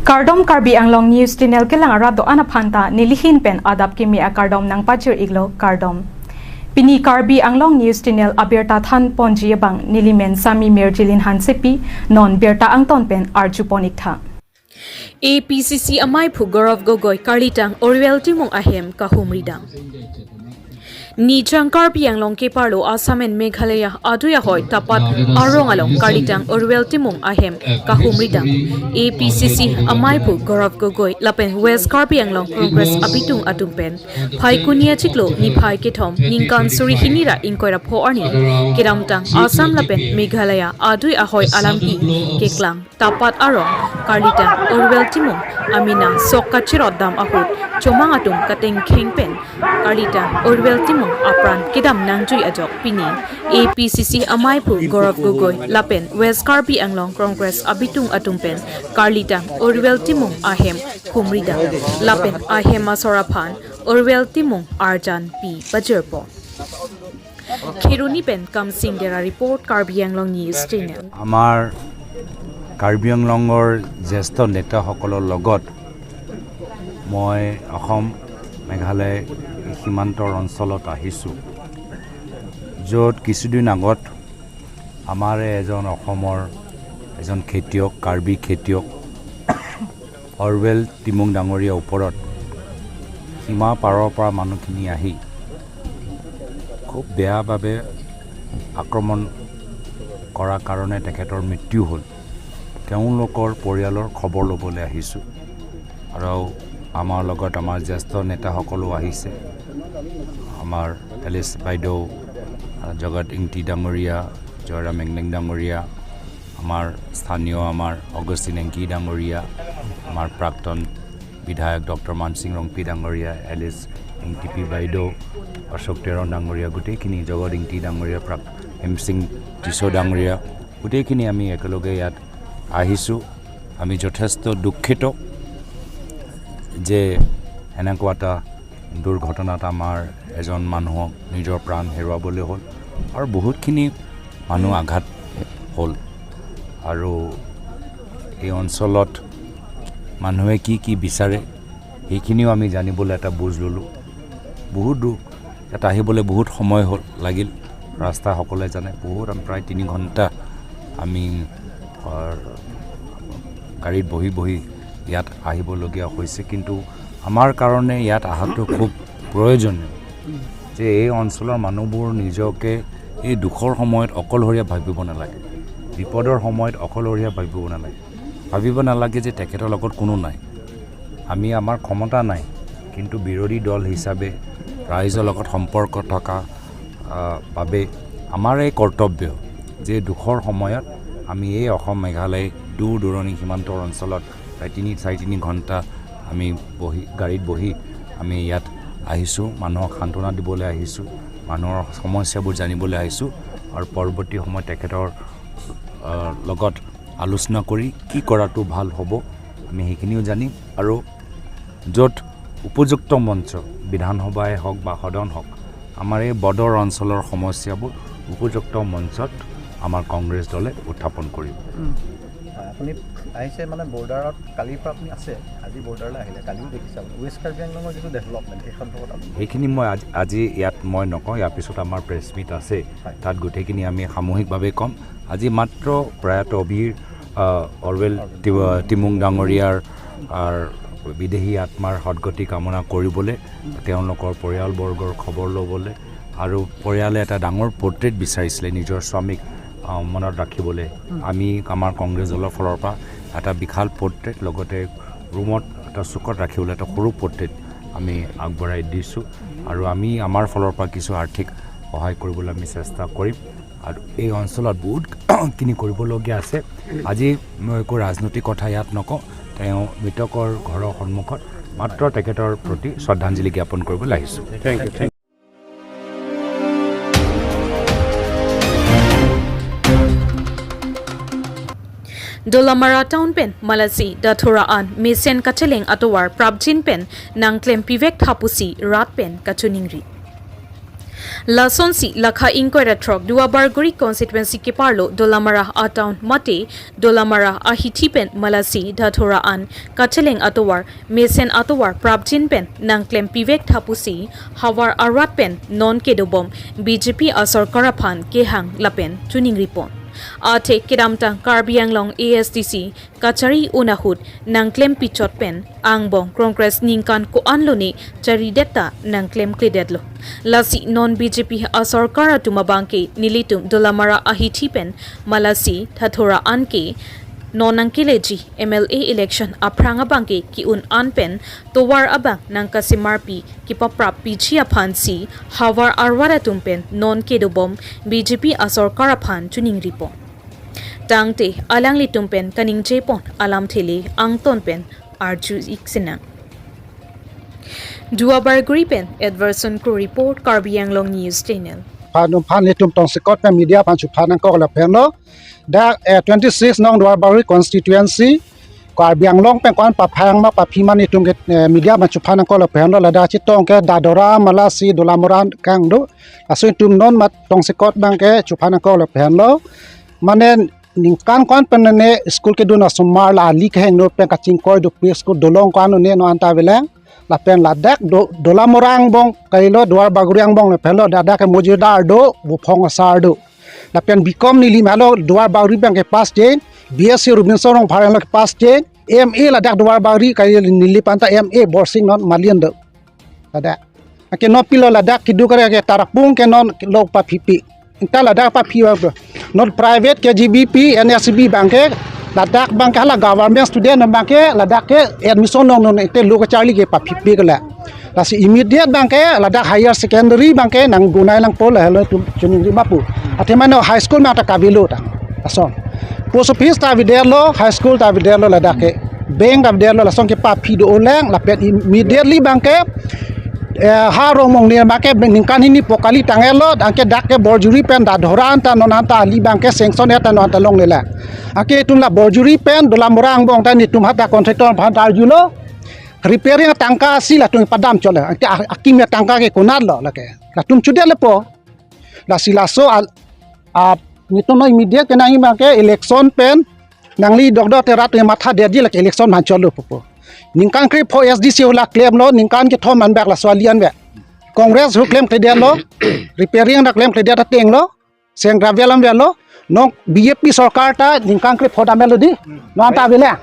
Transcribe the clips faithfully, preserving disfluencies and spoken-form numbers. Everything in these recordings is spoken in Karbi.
Kardom, Karbi Anglong News Channel kelang arat do-an aphanta nelihin pen adap kimi akardom nangpajir-iklo, kardom. Pini Karbi Anglong News Channel abirta thanponji abang nelimen Sami Mirjilin Hansepi, non birta angton pen arjupon-iktha. A P C C amaiphu Gaurav Gogoi karlitang Orwell Timung ahem kahumridam. Nijang Karbi Anglong keparlo Assam and Meghalaya adui ahoi tapat arong along karlitang Orwell Timung ahem kahumridam. A P C C amaiphu Gaurav Gogoi lapen West Karbi Anglong Congress abitung atum pen Phaikuni achiklo niphai kethom ningkan suri hini ra ingkoi ra pho arni kedamtang Assam lapen Meghalaya adui ahoi alampi keklang tapat arong karlitang Orwell Timung amena sok kachirot dam ahut chomang atum katengkheng pen karlitang Orwell Timung apran kedam nangjui ajok pini A P C C amaiphu Gaurav Gogoi lapen West Karbi Anglong Congress abitung atum pen karlitang Orwell Timung ahem humridam lapen ahem asor aphan Orwell Timung arjan pi pajirpo. Kheroni pen Kamsing Dera report, Karbi Anglong News Channel. আমাৰ কাৰ্বি আংলঙৰ জ্যেষ্ঠ নেতাসকলৰ লগত মই অসম মেঘালয় সীমান্তৰ অঞ্চলত আহিছোঁ, য'ত কিছুদিন আগত আমাৰে এজন অসমৰ এজন খেতিয়ক, কাৰ্বি খেতিয়ক অৰৱেল টিমুং ডাঙৰীয়া ওপৰত সীমা পাৰৰ পৰা মানুহখিনি আহি খুব বেয়াভাৱে আক্ৰমণ কৰাৰ কাৰণে তেখেতৰ মৃত্যু হ'ল। তেওঁলোকৰ পৰিয়ালৰ খবৰ ল'বলৈ আহিছোঁ আৰু আমাৰ লগত আমাৰ জ্যেষ্ঠ নেতাসকলো আহিছে। আমাৰ এলিছ বাইদেউ, জগত ইংতি ডাঙৰীয়া, জয়ৰাম এংলেং ডাঙৰীয়া, আমাৰ স্থানীয় আমাৰ অগষ্টিন এংকি ডাঙৰীয়া, আমাৰ প্ৰাক্তন বিধায়ক ডক্টৰ মানসিং ৰংপি ডাঙৰীয়া, এলিছ ইংতিপি বাইদেউ, অশোক তেৰণ ডাঙৰীয়া, গোটেইখিনি, জগত ইংতি ডাঙৰীয়া, প্ৰাক হেমসিং টিছ' ডাঙৰীয়া, গোটেইখিনি আমি একেলগে ইয়াত আহিছোঁ। আমি যথেষ্ট দুখিত যে এনেকুৱা এটা দুৰ্ঘটনাত আমাৰ এজন মানুহক নিজৰ প্ৰাণ হেৰুৱাবলৈ হ'ল আৰু বহুতখিনি মানুহ আঘাত হ'ল। আৰু এই অঞ্চলত মানুহে কি কি বিচাৰে, সেইখিনিও আমি জানিবলৈ এটা বুজ ল'লোঁ। বহুত দূৰ, ইয়াত আহিবলৈ বহুত সময় হ'ল, লাগিল। ৰাস্তা সকলোৱে জানে, বহুত, আমি প্ৰায় তিনি ঘণ্টা আমি, আহ, গাড়ীত বহি বহি ইয়াত আহিবলগীয়া হৈছে। কিন্তু আমাৰ কাৰণে ইয়াত অহাটো খুব প্ৰয়োজনীয় যে এই অঞ্চলৰ মানুহবোৰ নিজকে এই দুখৰ সময়ত অকলশৰীয়া ভাবিব নালাগে, বিপদৰ সময়ত অকলশৰীয়া ভাবিব নালাগে, ভাবিব নালাগে যে তেখেতৰ লগত কোনো নাই। আমি, আমাৰ ক্ষমতা নাই, কিন্তু বিৰোধী দল হিচাপে ৰাইজৰ লগত সম্পৰ্ক থকা, আহ, বাবে আমাৰ এই কৰ্তব্য যে দুখৰ সময়ত আমি এই অসম মেঘালয় দূৰ দূৰণি সীমান্তৰ অঞ্চলত প্ৰায় তিনি, চাৰি তিনি ঘণ্টা আমি বহি, গাড়ীত বহি আমি ইয়াত আহিছোঁ, মানুহক সান্ত্বনা দিবলৈ আহিছোঁ, মানুহৰ সমস্যাবোৰ জানিবলৈ আহিছোঁ আৰু পৰৱৰ্তী সময়ত তেখেতৰ, আহ, লগত আলোচনা কৰি কি কৰাটো ভাল হ'ব, আমি সেইখিনিও জানিম। আৰু য'ত উপযুক্ত মঞ্চ, বিধানসভাই হওক বা সদন হওক, আমাৰ এই বৰ্ডাৰ অঞ্চলৰ সমস্যাবোৰ উপযুক্ত মঞ্চত আমাৰ কংগ্ৰেছ দলে উত্থাপন কৰিব। আপুনি আহিছে মানে বৰ্ডাৰত, কালিৰ পৰা আপুনি আছে, আজি বৰ্ডাৰলৈ আহিলে, কালিও দেখিছে আপুনি ৱেষ্ট কাৰ্বি আংলঙৰ যিটো ডেভেলপমেণ্ট, সেই সন্দৰ্ভত আপুনি সেইখিনি মই আজি, আজি ইয়াত মই নকওঁ, ইয়াৰ পিছত আমাৰ প্ৰেছ মিট আছে, তাত গোটেইখিনি আমি সামূহিকভাৱে ক'ম। আজি মাত্ৰ প্ৰয়াত অবীৰ, আহ, অৰৱেল টি-, টিমুং ডাঙৰীয়াৰ, আৰ, বিদেহী আত্মাৰ সদগতি কামনা কৰিবলৈ, তেওঁলোকৰ পৰিয়ালবৰ্গৰ খবৰ ল'বলৈ, আৰু পৰিয়ালে এটা ডাঙৰ পৰ্ট্ৰেট বিচাৰিছিলে নিজৰ স্বামীক, আহ, মনত ৰাখিবলৈ। আমি আমাৰ কংগ্ৰেছ দলৰ ফালৰ পৰা এটা বিশাল পৰ্ট্ৰেট, লগতে ৰুমত এটা চুকত ৰাখিবলৈ এটা সৰু পৰ্ট্ৰেট আমি আগবঢ়াই দিছোঁ। আৰু আমি আমাৰ ফালৰ পৰা কিছু আৰ্থিক সহায় কৰিবলৈ আমি চেষ্টা কৰিম। আৰু এই অঞ্চলত বহুতখিনি কৰিবলগীয়া আছে। আজি মই একো ৰাজনৈতিক কথা ইয়াত নকওঁ, তেওঁ মৃতকৰ ঘৰৰ সন্মুখত মাত্ৰ তেখেতৰ প্ৰতি শ্ৰদ্ধাঞ্জলি জ্ঞাপন কৰিবলৈ আহিছোঁ। Thank you, thank you. Dolamara town pen Malasi Dathura an mesen kacheleng atovar prapjin pen nangklem pivek tha pusi rat pen kachoningri. Lasonsi lakha ingkoi ra throk Duarbagori constituency keparlo Dolamara atown mate Dolamara ahithi pen Malasi Dhathora an kacheleng atovar mesen atovar prapjin pen nangklem pivek tha pusi havar arat pen non kedobom B J P asorkar aphan kehang lapen choningri pon. Athe kedamtang Karbi Anglong A S D C kachari un ahut nangklem pichot pen angbong Congress ningkan ko-an lone charidet ta nangklem kledetlo. Lasi non B J P asorkar atum abangke nelitum Dolamara ahithi pen Malasi Dhathora anke non nangkeleji M L A election aphrang abangke ki-un an pen tovar abang nangkasemarpi kepaprap piji aphansi havar arat atum pen non kedobom B J P asorkar aphan choningri pon. Tangte alanglitum pen kaningje pon alamthe le angton pen arju ik sinang. Duarbagori pen Edwardson Kro report, Karbi Anglong News Channel. Phan phan netum tongsekot pen media aphan chuphan nangkok lapen lo. Dak, eh, twenty six nong Duarbagori constituency Karbi Anglong pen ko-an paphang ma paphi ma netum ke, eh, media aphan chuphan nangkok lapen lo. Ladak chetong ke Dhathora, Malasi, Dolamara kangdo. Laso netum non mat tongsekot abangke chuphan nangkok lapen lo. Mane ningkan ko-an pen ne school kedun asomar la ali kehingno pen kachingkoi dopik school dolong ko-an ne non anta avelang. Lapen ladak do, Dolamara angbong kailo Duarbagori angbong lapen lo ladak ke mojudar do, buphong asar do. Lapen B Com neli malo Duarbagori abangke pass jeng, B S C Robinson Rongphar lo pass jeng, M A ladak Duarbagori kai neli panta M A Borsing non malian do. Ladak. Anke non pilo ladak kedo kare ke Tarapung ke non lo paphipi. Ingta ladak paphi ba bro. Non private K G B P, N S B abangke, ladak abangke hala government student abangke, ladak ke admission non non ite lo kacharli ke paphipi ke la. Lasi immediate abangke, ladak higher secondary abangke nang gunai lang pol helo tum choningri ma pu. Athema non high school ma ta kavelo ta. Lason. Post office ta avedetlo, high school ta avedetlo ladak ke. Bank ta avedetlo, lason ke paphi do-o lang, lapen immediately abangke, eh, ha rong mong ne abangke ningkan hini po kali tanglo, anke dak ke Borjuri pen Dhathora anta non anta ali abangke sanction et ta non anta longle lang. Anke itum la Borjuri pen Dolamara angbong ta netum hadak contractor aphan ta arjulo. Repairing atangka si latum padam chot le. Anke a-, akim atangka ke konat lo lake. Latum chudet le po. Lasi laso al, a, netum non immediate ke nangji abangke election pen nangli dokdok te rat matha detji lake election aphan chotlo pupo. Ningkan krepho S D C ula klemlo, ningkan kethom anbak laso ali an ve. Congress hu klemkledetlo, repairing ta klemkledet atenglo, seng gravel an velo, non B J P sorkar ta ningkan krepho damlo di, non anta avelang.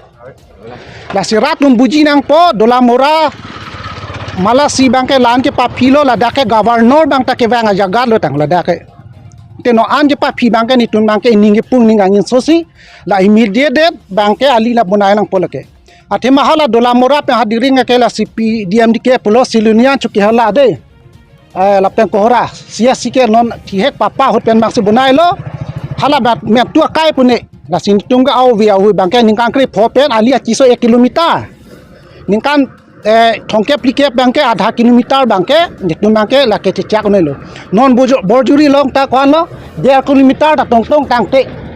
Lasi rat atum buji nangpo, Dolamara, Malasi abangke la-an ke paphilo, ladak ke governor abang ta kevang ajaga lo tang ladak ke. Te non an kepaphi abangke netum abangke ining kepung ning angin sosi, la immediate abangke ali la bonai nangpo lake. Athema hala Dolamara pen Hadiring ke la C P D M D K pulo Silonijan Chowkidar hala de. Eh, lapen Kohora, C S C ke non thihek papa ahut pen maksi bonailo, hala bat metu akai pune, lasi netum ke au via hui abangke ningkan krepho pen ali achiso ek kilometer. Ningkan, eh, thomkep phlikep abangke adha kilometer abangke, netum abangke lake chechak unelo. Non Bojo-, Borjuri along ta ko-an lo, der kilometer ta tongtong tangte.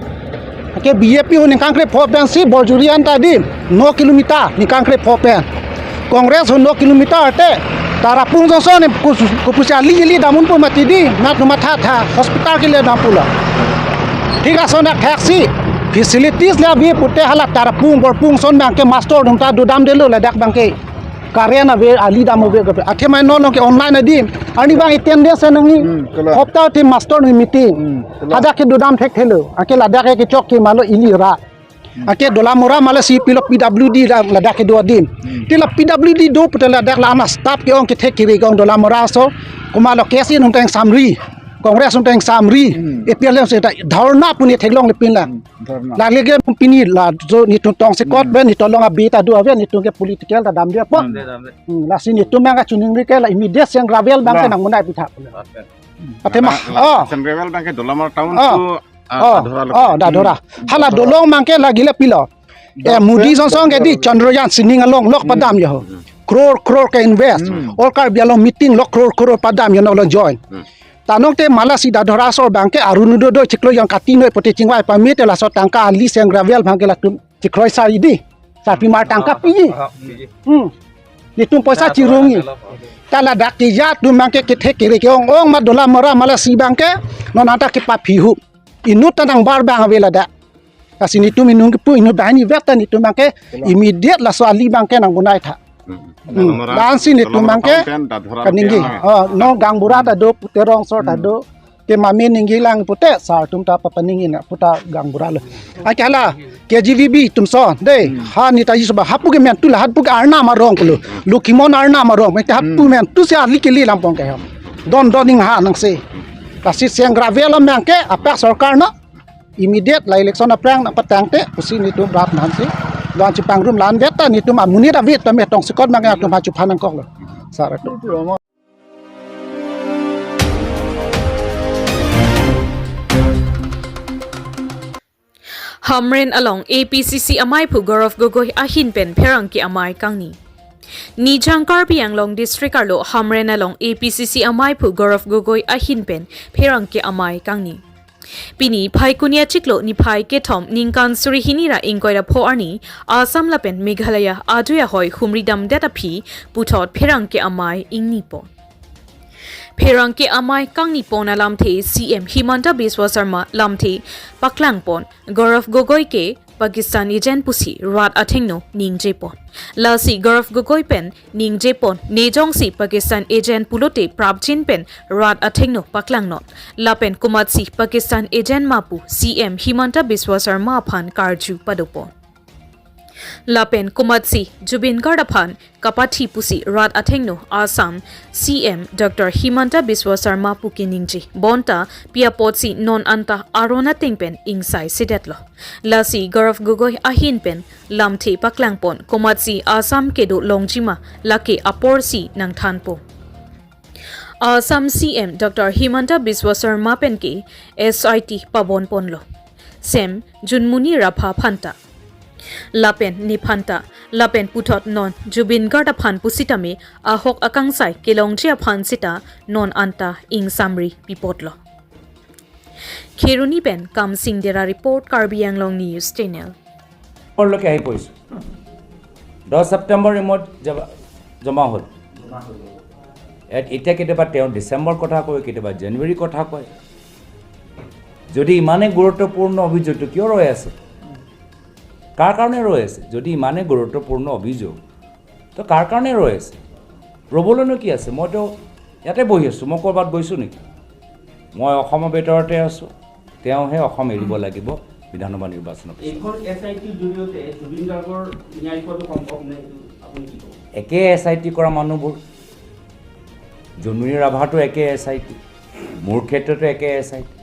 Anke B J P hu ningkan krepho pensi Borjuri anta di, no kilometer ningkan krepho pen. Congress hu no kilometer te, Tarapung Junction ne kus-, kopusi ali ili dam unpo mati di, nat no matha tha, hospital kele dam pulo. Thik ason dak thaksi, facilities le ave pute hala Tarapung, Borpung ason abangke master atum ta dodamdetlo ladak abangke. Current ave, ali dam ave kape. Athema non along ke online adim. Arni abang attendance nangji. Hmm, kalang. Hopta te master ni meeting. Hmm, kalang. Hadak ke dodam thekthelo. Anke ladak ke chok ke malo ili ra. Hmm. Anke Dolamara mala si pilo P W D la, ladak ke do adim. Hmm. Te la P W D do pute ladak la ana staff ke-ong kethek kiri ke-ong Dolamara aso. Komatlo K S A atum ta ingsamri. Congress atum ta ingsamri. Hmm. A P L F se ta dharna pune theklongle pin lang. Hmm. Dharna. Lale ke pini la jo netum tongsekot, hmm, pen netum along abi ta do ave, netum ke political ta damde apot. Hmm. Hmm, lasi netum abang kachiningri ke la immediate seng gravel abang ke, nah, nang bonai pitha. Oke. Athema, nah, oh. Seng gravel abang ke Dolamara town, oh, to, ah, oh, Dhathora lo. Oh, Dhathora. Hmm. Hala Dhathora. Dolong abang ke lagi le pilo. Eh, Modi song song ke di Chandrayaan sining along lok, hmm, padam ya ho. Hmm. Crore crore ke invest. Hmm. All Karbi Anglong meeting lok crore crore padam ya no lo join. Hmm. Tanong te mala si Dhathora aso abang ke Arunodoi chiklo jon kati noi pute chingvai pame te laso tangka ali seng gravel abang ke latum chikroi sari di. Sarpi mar tangka pi. Ah, ah, pi. Hmm. Netum poisa chirungi. Ta ladak ke ya atum abangke kethe kere ke-ong ong ma dola mora ma lasi abangke non anta kepaphi hu. Inut ta nangbar abang ave ladak. Lasi netum inut kepu inut banghini vet ta netum abangke immediate laso ali abangke nangbonai tha. Hmm. Lasi netum abangke kaningje. Oh, non gaonbura ta do, Pute Rongso ta do. Ke mame ningjelang pute sar atum ta papaningje na puta gaonbura lo. Anke hala K G V B atum so dei, ha neta ji soba hapu ke mentu la hapu ke arnam arong pulo. Lukimon arnam arong, mete hapu mentu si ali keli lampong ke ham. Don don ning ha nang se. Lasi seng gravel lo abangke apak sorkar no immediate la election aphrang nangpatangte pusi netum rat nansi. Don chipangrum la-an vet ta netum amonit avi ta me tongsekot abangke atum ha chuphan nangkoklo. Sar atum. Hamren along A P C C amaiphu Gaurav Gogoi ahin pen pherangke amei kangni. Nijang Karbi Anglong District arlo Hamren along A P C C amaiphu Gaurav Gogoi ahin pen pherangke amei kangni. Pini Phaikuni achiklo niphai kethom ningkan suri hini ra ingkoi ra pho arni Assam lapen Meghalaya adui ahoi humri damdet aphi puthot pherangke amei ingni pon. Pherangke amei kangni pon alamthe C M Himanta Biswa Sarma lamthe paklang pon, Gaurav Gogoi ke Pakistan agent pusi rat athengno ningje pon. Lasi Gaurav Gogoi pen ningje pon, ne jongsi Pakistan agent pulote prapjin pen rat athengno paklang non. Lapen komatsi Pakistan agent ma pu C M Himanta Biswa Sarma aphan karju pado pon. Lapen komatsi Zubeen Garg aphan kapathi pusi rat athengno Assam C M Doctor Himanta Biswa Sarma pu keningje. Bonta pi apotsi non anta aron ateng pen ingsai sedetlo. Lasi Gaurav Gogoi ahin pen lamthe paklang pon, komatsi Assam kedo longjima lake aporsi nangthanpo. Assam C M Doctor Himanta Biswa Sarma pen ke S I T pabon ponlo. Sem Junmuni Rabha aphanta. Lapen nephanta, lapen puthot non Zubeen Garg aphan pusitame ahok akangsai kelongji aphan seta non anta ingsamri pipotlo. Kheroni pen Kamsing Dera report, Karbi Anglong News Channel. ওপৰলৈকে আহি পৰিছোঁ। দহ ছেপ্টেম্বৰ ৰিমৰ্ট জমা, জমা হ'ল। এত-, এতিয়া কেতিয়াবা তেওঁ ডিচেম্বৰ কথা কয়, কেতিয়াবা জানুৱাৰী কথা কয়। যদি ইমানেই গুৰুত্বপূৰ্ণ অভিযোগটো কিয় ৰৈ আছে? কাৰ কাৰণে ৰৈ আছে? যদি ইমানেই গুৰুত্বপূৰ্ণ অভিযোগ, তো কাৰ কাৰণে ৰৈ আছে? ৰ'বলৈনো কি আছে? মইতো ইয়াতে বহি আছোঁ, মই ক'ৰবাত গৈছোঁ নেকি? মই অসমৰ ভিতৰতে আছোঁ, তেওঁহে অসম এৰিব লাগিব বিধানসভা নিৰ্বাচনৰ পিছত। এইখন এছ আই টিৰ জৰিয়তে জুবিন গাৰ্গৰ ন্যায় পোৱাটো সম্ভৱ নে, এইটো আপুনি কি ক'ব? একে এছ আই টি কৰা মানুহবোৰ, জুনমণি ৰাভাটো একে এছ আই টি, মোৰ ক্ষেত্ৰতো একে এছ আই টি।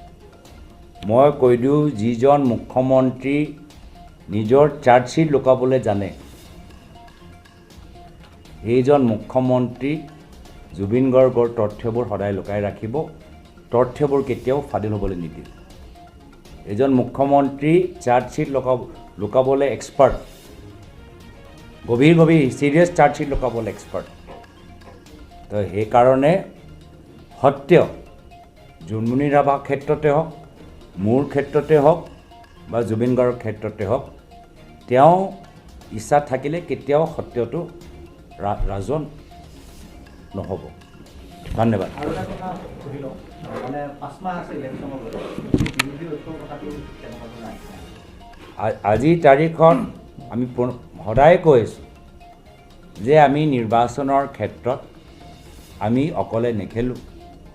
মই কৈ দিওঁ, যিজন মুখ্যমন্ত্ৰী নিজৰ চাৰ্জশ্বিট লুকাবলৈ জানে, সেইজন মুখ্যমন্ত্ৰী জুবিন গাৰ্গৰ তথ্যবোৰ সদায় লুকাই ৰাখিব, তথ্যবোৰ কেতিয়াও ফাদিল হ'বলৈ নিদিয়ে। এজন মুখ্যমন্ত্ৰী চাৰ্জশ্বিট লুকাব-, লুকাবলৈ এক্সপাৰ্ট, গভীৰ গভীৰ ছিৰিয়াছ চাৰ্জশ্বিট লুকাবলৈ এক্সপাৰ্ট। তো সেইকাৰণে সত্য জুনমণি ৰাভা ক্ষেত্ৰতে হওক, মোৰ ক্ষেত্ৰতে হওক বা জুবিন গাৰ্গৰ ক্ষেত্ৰতে হওক, তেওঁ ইচ্ছা থাকিলে কেতিয়াও সত্যটো ৰা-, ৰাজহ নহ'ব। ধন্যবাদ। আৰু এটা কথা সুধি লওঁ, মানে, পাঁচ মাহ আছে ইলেকশ্যনলৈ, বিৰোধী ঐক্যৰ কথাটো কেনেকুৱা ধৰণৰ আহিছে? আ-, আজিৰ তাৰিখত আমি পুন-, সদায় কৈ আছোঁ, যে আমি নিৰ্বাচনৰ ক্ষেত্ৰত আমি অকলে নেখেলোঁ।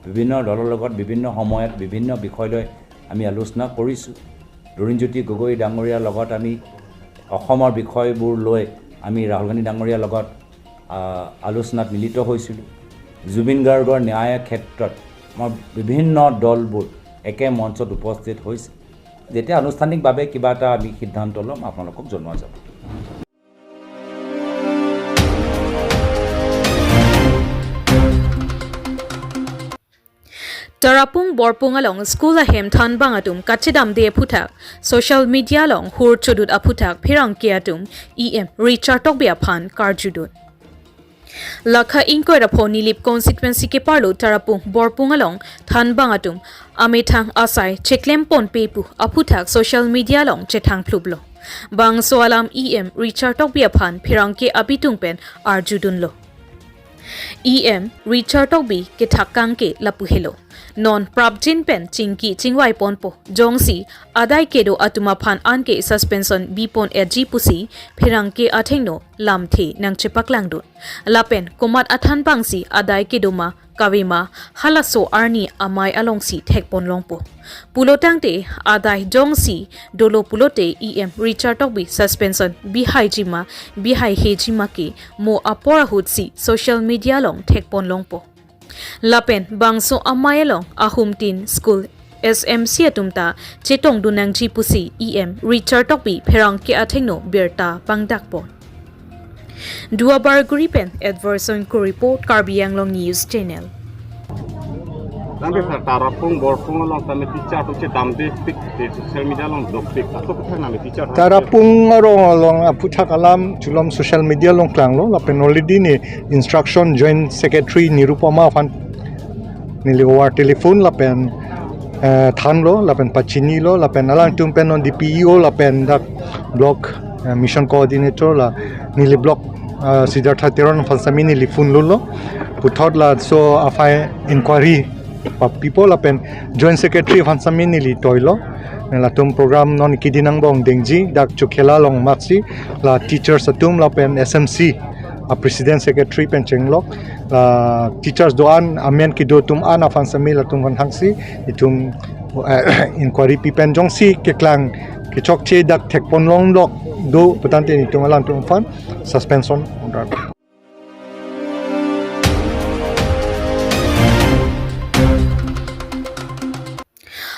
বিভিন্ন দলৰ লগত বিভিন্ন সময়ত বিভিন্ন বিষয় লৈ আমি আলোচনা কৰিছোঁ। লুৰিণজ্যোতি গগৈ ডাঙৰীয়াৰ লগত আমি অসমৰ বিষয়বোৰ লৈ আমি ৰাহুল গান্ধী ডাঙৰীয়াৰ লগত, আ, আলোচনাত মিলিত হৈছিলোঁ। জুবিন গাৰ্গৰ ন্যায়ৰ ক্ষেত্ৰত আমাৰ বিভিন্ন দলবোৰ একে মঞ্চত উপস্থিত হৈছে। যেতিয়া আনুষ্ঠানিকভাৱে কিবা এটা আমি সিদ্ধান্ত ল'ম, আপোনালোকক জনোৱা যাব। Tarapung Borpung along school ahem thanbang atum kachedamde aphuthak social media along hur chodut aphuthak pherangke atum E M Richard Tokbi aphan karjudun. Lakha ingkoi ra pho Nilip constituency keparlo Tarapung Borpung along thanbang atum amethang asai cheklem ponpe pu aphuthak social media along chethang phluplo. Bangso alam E M Richard Tokbi aphan pherangke abitung pen arjudunlo. E M Richard Tokbi kethak kangke lapu helo. Non prapjin pen chingki chingvai ponpo. Jongsi adai kedo atum aphan anke suspension bipon etji pusi pherangke athengno lamthe nangchepaklangdun. Lapen komat athan bangsi adai kedo ma kave ma halaso arni amei alongsi thekpon longpo. Pulotangte adai jongsi dolo pulote E M Richard Tokbi suspension bihaiji ma bihaiheji ma ke mo apor ahutsi social media along thekpon longpo. Lapen bangso amei along ahumtin school S M C atum ta chetongdun nangji pusi E M Richard Tokbi pherangke athengno birta pangdakpo. Duar Bagori pen Edwardson Kro report, Karbi Anglong News Channel. Tame sir, Tarapung, Borpung along tame teacher atum chedamde pik, de social media along dopik. Aso aphuthak name teacher atum Tarapung arong along aphuthak alam chulom social media along klanglo, lapen already ne instruction Joint Secretary Nirupama aphan neli over telephone lapen, eh, thanlo, lapen pachinilo, lapen alangtum pen non D P E O lapen dak block, eh, mission coordinator la neli block, eh, Siddhartha Teron aphan sami neli phone lolo. Puthot laso afai inquiry papipo lapen Joint Secretary aphan sami neli toilo. Latum program non kidinang bong dengji dak Chokhela along maksi la teachers atum lapen S M C a President Secretary pen chenglok la teachers do-an amen kedo atum an aphan sami latum aphan hangsi itum, eh, inquiry pi pen jongsi keklang kechokche dak thekpon longlok do putangte itum alangtum aphan suspension order.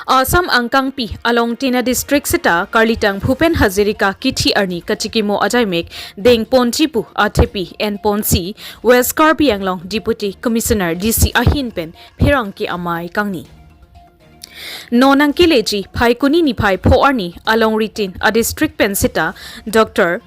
Assam angkangpi along Tina district seta karlitang Bhupen Hazarika kithi arni kachikimo ajaimek dengponji pu athepi enponsi West Karbi Anglong Deputy Commissioner D C ahin pen pherangke amei kangni. Non nangkeleji Phaikuni niphai pho arni alongri tin a district pen seta Doctor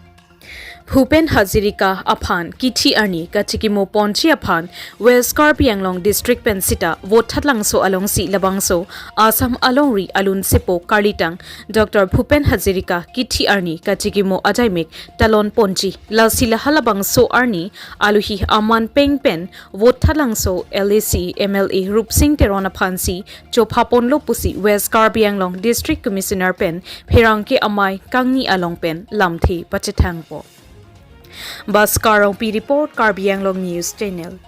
Bhupen Hazarika aphan kithi arni kachikimo ponji aphan West Karbi Anglong district pen seta Vothatlangso alongsi labangso Assam alongri alun sepo karlitang Doctor Bhupen Hazarika kithi arni kachikimo ajaimek talon ponji. Lasi laha labangso arni aluhi aman peng pen Vothatlangso L A C M L A Rupsing Teron aphansi chophaponlo pusi West Karbi Anglong District Commissioner pen pherangke amei kangni along pen lamthe pachethangpo. Bhaskar Rongpi report, Karbi Anglong News Channel.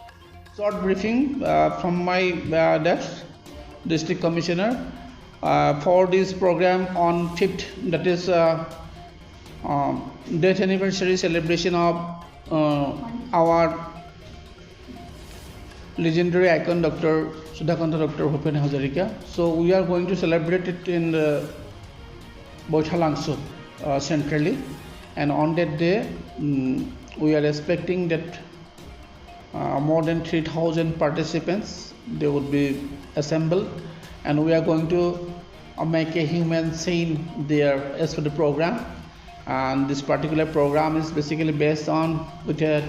Short briefing, uh, from my, uh, desk, District Commissioner, uh, for this program on fifth, that is, uh, um, death anniversary celebration of, uh, our legendary icon Doctor Sudhakanta Doctor Bhupen Hazarika. So we are going to celebrate it in the Boithalangso, uh, centrally, and on that day, mm, we are expecting that, uh, more than three thousand participants, they would be assembled, and we are going to, uh, make a human scene there as per the program. And this particular program is basically based on with a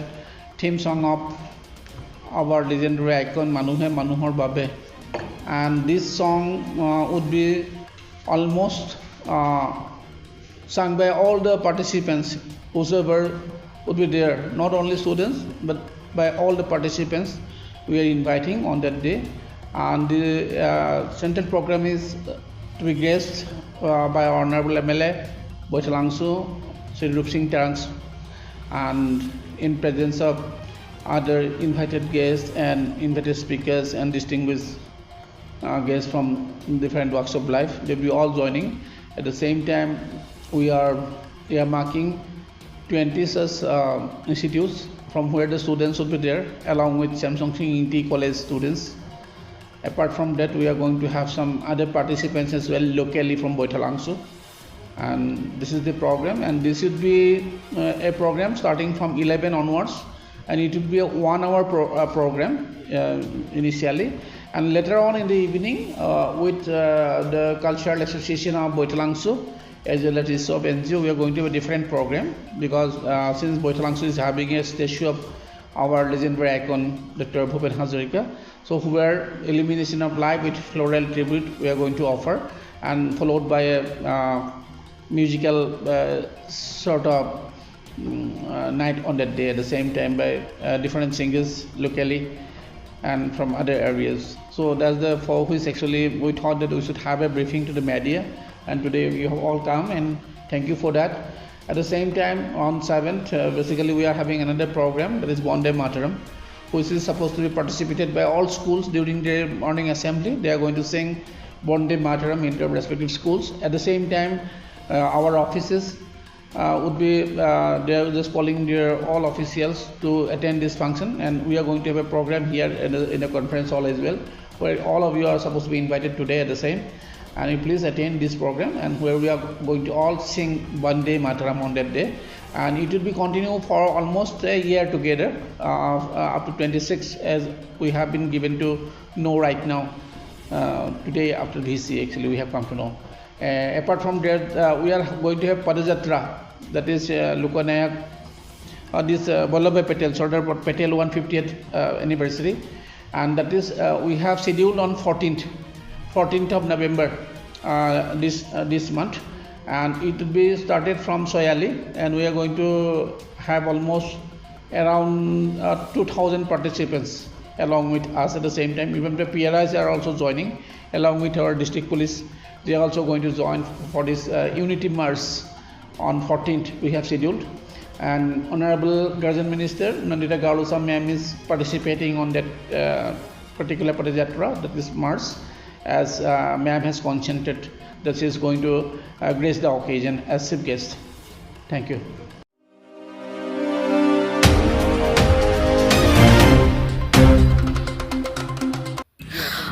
theme song of our legendary icon Manuhe Manuhor Babe. And this song, uh, would be almost, uh, sung by all the participants, whosoever would be there, not only students, but by all the participants we are inviting on that day. And the, uh, central program is to be graced, uh, by Honorable M L A Boithalangso, Shri Rupsing Teron, and in presence of other invited guests and invited speakers and distinguished, uh, guests from different walks of life. They'll be all joining. At the same time, we are earmarking twenty such, uh, institutes from where the students will be there, along with Semsonsing Ingti College students. Apart from that, we are going to have some other participants as well locally from Boithalangso. And this is the program, and this should be, uh, a program starting from eleven onwards, and it would be a one hour pro-, uh, program, uh, initially, and later on in the evening, uh, with, uh, the Cultural Association of Boithalangso as well as its sub N G O, we are going to have a different program because, uh, since Boithalangso is having a statue of our legendary icon Doctor Bhupen Hazarika, so where illumination of life with floral tribute we are going to offer, and followed by a, uh, musical, uh, sort of mm, uh, night on that day at the same time by uh, different singers locally and from other areas. So that's the for which actually we thought that we should have a briefing to the media, and today you have all come, and thank you for that. At the same time, on seventh, uh, basically we are having another program, that is Vande Mataram, which is supposed to be participated by all schools during their morning assembly. They are going to sing Vande Mataram in their respective schools. At the same time, uh, our offices uh, would be uh, they are just calling their all officials to attend this function, and we are going to have a program here in the, in the conference hall as well, where all of you are supposed to be invited today at the same. And you please attend this program, and where we are going to all sing Vande Mataram on that day, and it will be continue for almost a year together, uh, uh, up to twenty-six, as we have been given to know right now. Uh, today after V C, actually, we have come to know. Uh, apart from that, uh, we are going to have Padayatra, that is uh, Loknayak, uh, this uh, Vallabhbhai Patel, Sardar Patel one fiftieth uh, anniversary, and that is uh, we have scheduled on fourteenth, fourteenth of November uh, this uh, this month, and it will be started from Soyali, and we are going to have almost around uh, two thousand participants along with us at the same time. Even the P R Is are also joining along with our district police. They are also going to join for this uh, unity march on fourteenth we have scheduled. And Honorable Guardian Minister Nandita Garlosa ma'am is participating on that uh, particular Padayatra, that is march, as uh, ma'am has consented that she is going to uh, grace the occasion as chief guest. Thank you.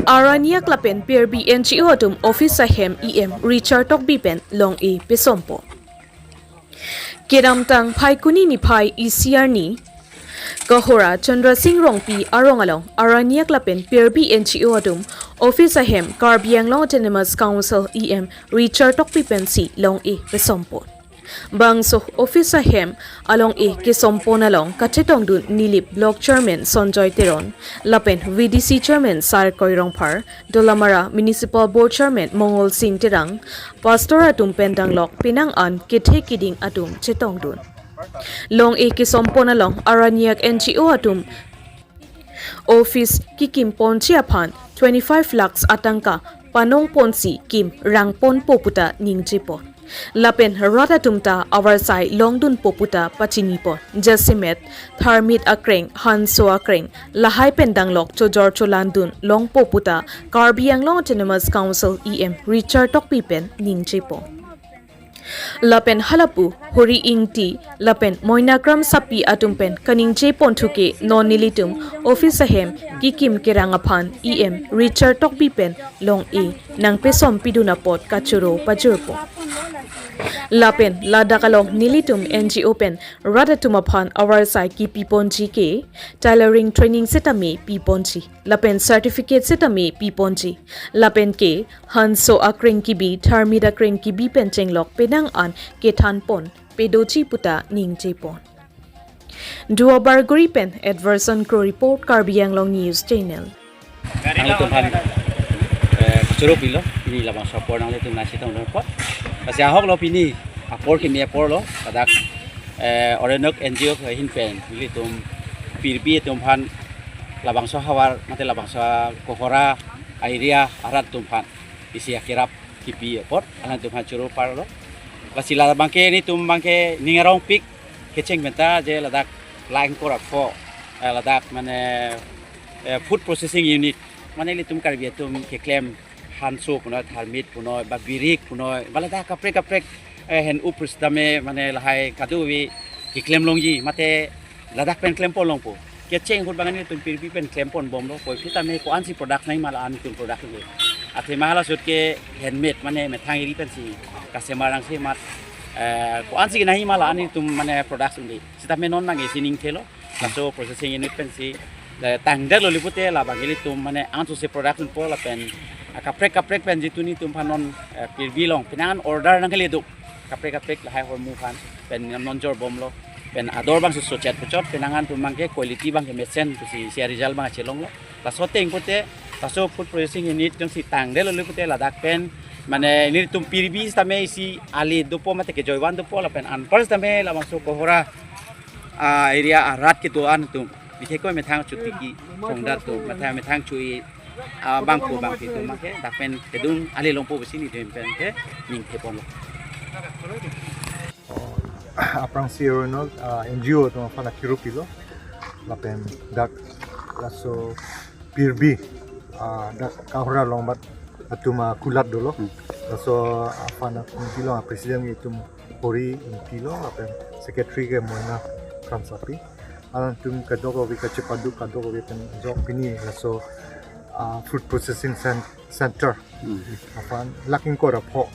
Aranyak lapen Pirbi N G O atum office ahem E M Richard Tokbi pen long-e pesompo. Kedamtang Phaikuni niphai isi arni Kohora Chandra Singh Rongpi arong along Aranyak lapen Pirbi N G O atum office ahem Karbi Anglong Autonomous Council E M Richard Tokbi pensi long-e pesompo. Bangso office ahem along-e kesompon along kachetongdun Nilip Block Chairman Sonjoy Teron, lapen V D C Chairman Sarkoi Rongphar, Dolamara Municipal Board Chairman Mongol Singh Terang, Pastor atum pen danglok penang an kethe kiding atum chetongdun. Long-e kesompon along Aranyak N G O atum office kikimponji aphan twenty-five lakhs atangka panongponsi kim rangponpo puta ningjepon. Lapen rat atum ta avarsai longdunpo puta pachinipon. Jasemet Tharmit Akreng, Hanso Akreng, lahai pen danglok chojor cholandun longpo puta Karbi Anglong Autonomous Council E M Richard Tokbi pen ningjepon. Lapen halapu Hori Ingti lapen Moinakram Sapi atum pen kaningje ponthuke non nelitum office ahem kikim kerang aphan E M Richard Tokbi pen long-e nangpesompidun apot kachoro pajorpo. Lapen ladak along nelitum N G O pen rat atum aphan avarsai kipiponji ke tailoring training setame piponji lapen certificate setame piponji. Lapen ke Hanso Akreng kibi, Tharmit Akreng kibi pen chenglok penang an kethanpon pedoji puta ningjepon. Duar Bagori pen Edverson Kro report, Karbi Anglong News Channel. Nanglitum aphan eh, kachoro pilo, pini labangso apor nanglitum nangchetongdun apot. Lasi ahok lo pini apor kimi apor lo, ladak eh, Aranyak N G O ahin pen nelitum Pirbi atum aphan labangso ahavar mate labangso Kohora area arat atum aphan isi akerap kipi apot alangtum aphan choro parlo. Lasi la abangke nelitum abangke ning arongpik kecheng pen ta je ladak la ingkoi ra pho eh, ladak mane eh, food processing unit, mane ilitum Karbi atum keklem hanso punoi, tharmit punoi, ba birik punoi, ba ladak kaprek kaprek eh, hen up setame mane lahai kadokave keklem longji mate ladak pen klempon longpo. Kecheng ahut abang nelitum Pirbi pen klempon bomlo, puvoiphit tame ko-ansi product nangji ma la-an nelitum product nangji. Athema hala ahut ke handmade mane methang eri pensi customer nangsi mat eh, ko-ansi nangji ma la-an nelitum mane product nangji. Sitame non abangke sining thelo, laso processing unit pensi eh, tangdet lo li pute la abangke nelitum mane ansose product nangpo lapen ah, kaprek kaprek pen jitu nelitum aphan non eh, Pirbi along penang an order nangkele do. Kaprek kaprek lahai hormu aphan pen non jor bomlo, pen ador abangsi sochet puchot, penang an atum abangke quality abangke mesen pusi isi aresult abang chelonglo. Laso ateng pute laso food processing unit jongsi tangdet lo li pute ladak pen Mane nelitum Pirbi sitame isi ale dopo mate kejoi van dopo lapen anpar sitame labangso Kohora, ah, area arat kedo-an atum bikhe koi methang chotiki chongdat atum methang methang chui, ah, bangpo bangpi atum make dak pen kedun ale longpo pusi nelitum pen ke ningthepon lo. Aphrangsi aron, ah, N G O atum aphan akiro pilo lapen dak laso Pirbi, ah, dak Kohora along bat atum akulat dolo. Hmm. Laso aphan atum pilo, ah, president atum Hori Ingti lo lapen secretary ke Moina Kramsapi. Alangtum kadokave kachepadu kadokave pen jok pini laso, ah, food processing cen-, center. Hmm. Aphan lakh ingkoi ra pho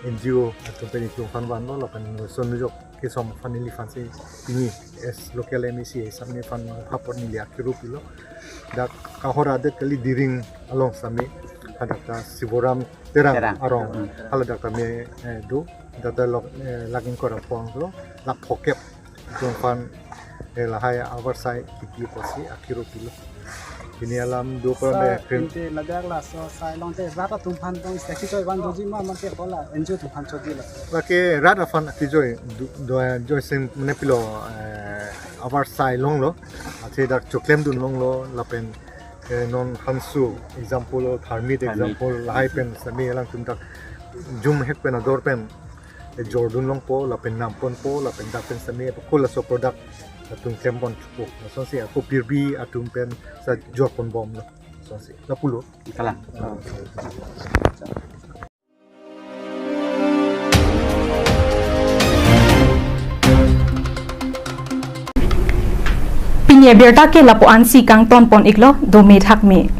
N G O atum pen itum aphan vanlo lapen laso nujok kesom aphan neliphan si pini as local M A C asap neliphan aphan neli akiro pilo. Dak Kohora adet kali Diring along sitame hadak ta Siboram Terang Terang. Arong. Hmm. Hala dak tame, eh, do dak ta lok, eh, lakh ingkoi ra pho lo, lakh pho kep atum aphan, eh, lahai avarsai kipi pusi akiro pilo. Pini alam do pa Sir, me krim. Ante ladak laso sai along te rat atum aphan tong isi kejoi van doji ma mate hala N G O atum aphan chotji la? Lake rat aphan kejoi do, do, joi sing mane pilo, eh, avarsai longlo. Athe dak choklem dun longlo lapen, eh, non hansu example lo, tharmit Tharmit. Example lahai pen sitame alangtum dak jum hek pen ador pen, eh, jordun longpo lapen namponpo lapen dak pen sitame apakul laso product atum klempon thupo. Lasonsi ako Pirbi atum pen sa jorpon bomlo. Lasonsi. Lapulo. Kalang. Pini abirta ke lapu-ansi kangtonpon iklo, dome thakme.